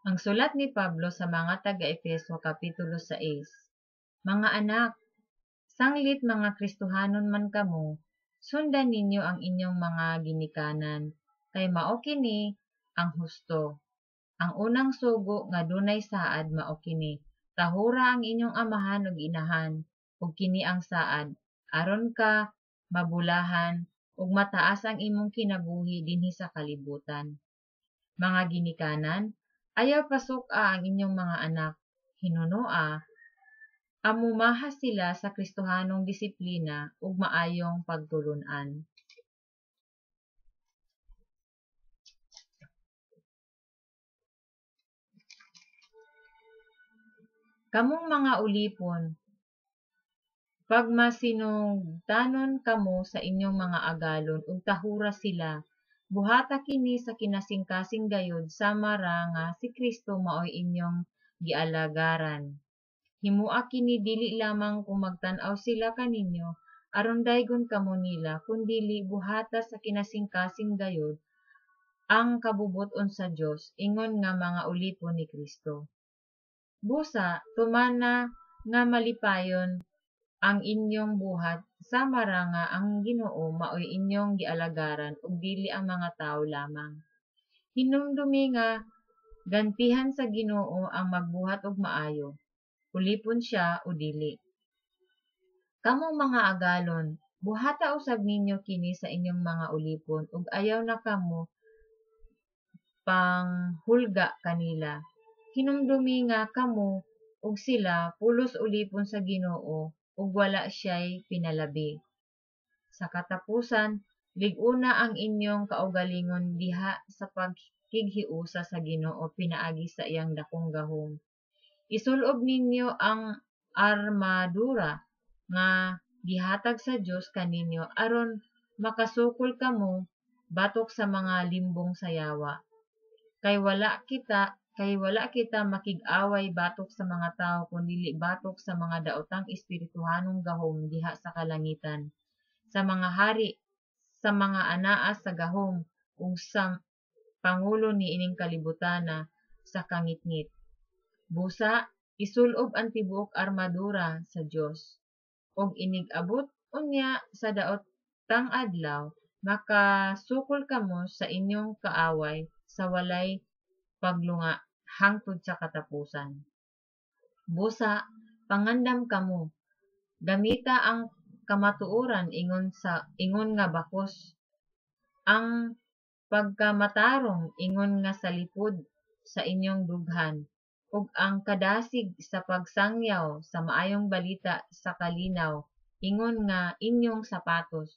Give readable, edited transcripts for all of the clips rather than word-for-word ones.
Ang sulat ni Pablo sa mga taga-Efeso, kapitulo 6. Mga anak, sanglit mga Kristohanon man kamo, sundan ninyo ang inyong mga ginikanan, kay mao kini ang husto. Ang unang sugo nga dunay saad mao kini: Tahura ang inyong amahan ug inahan, ug kini ang saad, aron ka mabulahan ug mataas ang imong kinabuhi dinhi sa kalibutan. Mga ginikanan, ayaw pasuk-a ang inyong mga anak, hinunoa amumaha sila sa Kristohanong disiplina ug maayong pagtulon-an. Kamong mga ulipon, pagmasinugtanon kamo sa inyong mga agalon ug tahura sila. Buhata kini sa kinasingkasing gayud sama ra nga si Kristo maoy inyong gialagaran. Himoa kini dili lamang kung magtan-aw sila kaninyo aron daygon kamo nila, kundili buhata sa kinasingkasing gayud ang kabubut-on sa Dios ingon nga mga ulipon ni Kristo. Busa, tumana nga malipayon ang inyong buhat sama ra nga ang Ginoo maoy inyong gialagaran ug dili ang mga tawo lamang. Hinumdumi nga gantihan sa Ginoo ang magbuhat og maayo, ulipon siya o dili. Kamong mga agalon, buhata usab ninyo kini sa inyong mga ulipon ug ayaw na kamo panghulga kanila. Hinumdumi nga kamo ug sila pulos ulipon sa Ginoo ug wala siya'y pinalabi. Sa katapusan, lig-una ang inyong kaugalingon diha sa pagkighiusa sa Ginoo pinaagi sa iyang dakong gahom. Isulob ninyo ang armadura nga gihatag sa Dios kaninyo aron makasukol kamo batok sa mga limbong sa yawa. Kay wala kita makig-away batok sa mga tawo kundili batok sa mga daotang espirituhanong gahom diha sa kalangitan, sa mga hari, sa mga anaa sa gahom ug sa pangulo niining kalibutana sa kangitngit. Busa, isulob ang tibuok armadura sa Dios, ug inig-abot unya sa daotang adlaw, makasukol kamo sa inyong kaaway sa walay paglunga hangtod sa katapusan. Busa, pangandam kamo, gamita ang kamatuoran ingon nga bakos, ang pagkamatarong ingon nga salipod sa inyong dughan, ug ang kadasig sa pagsangyaw sa maayong balita sa kalinaw ingon nga inyong sapatos.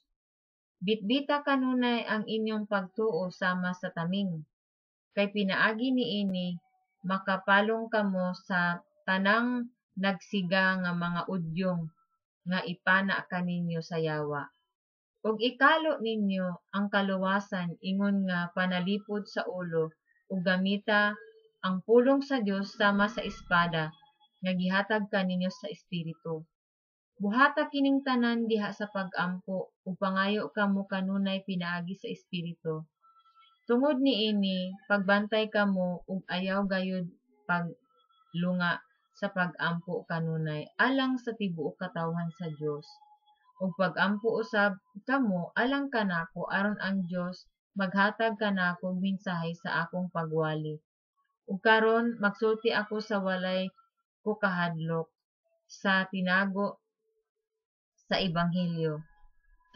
Bitbita kanunay ang inyong pagtuo sama sa taming, kay pinaagi niini makapalong kamo sa tanang nagsiga nga mga udyong nga ipana kaninyo sa yawa. Ug ikalo ninyo ang kaluwasan ingon nga panalipod sa ulo ug gamita ang pulong sa Dios sama sa espada nga gihatag kaninyo sa Espiritu. Buhata kining tanan diha sa pag-ampo ug pangayo kamo kanunay pinaagi sa Espiritu. Tungod niini, pagbantay kamo ug ayaw gayud paglunga sa pag-ampo kanunay alang sa tibuok katawhan sa Dios. Ug pag-ampo usab kamo alang kanako aron ang Dios maghatag kanako og mensahe sa akong pagwali. Ug karon magsulti ako sa walay ko kahadlok sa tinago sa ebanghelyo.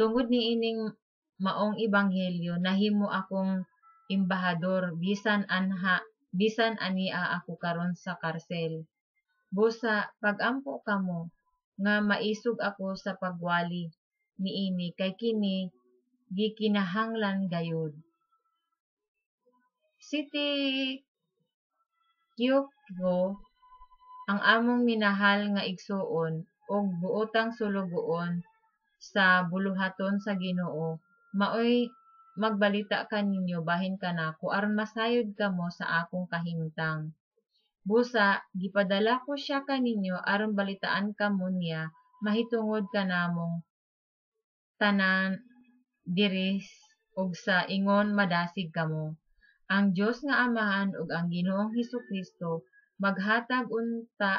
Tungod niining maong ebanghelyo nahimo akong embahador bisan ania ako karon sa karsel. Busa, pag-ampo kamo nga maisog ako sa pagwali niini kay kini gikinahanglan gayud. Si Tikiko, ang among minahal nga igsuon ug buotang sulugoon sa buluhaton sa Ginoo, maoy magbalita kaninyo bahin kanako aron masayod kamo sa akong kahimtang. Busa, gipadala ko siya kaninyo aron balitaan kamo niya mahitungod kanamong tanan diri ug sa ingon madasig kamo. Ang Dios nga Amahan ug ang Ginoong Hesukristo maghatag unta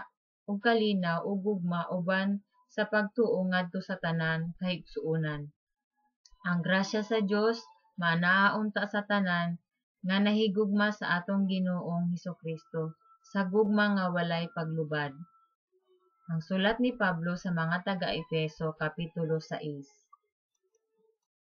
og kalinaw ug gugma uban sa pagtuo ngadto sa tanan kaigsuonan. Ang grasya sa Dios maanaa unta sa tanan nga nahigugma sa atong Ginoong Hesukristo sa gugma nga walay paglubad. Ang sulat ni Pablo sa mga taga-Efeso, kapitulo 6.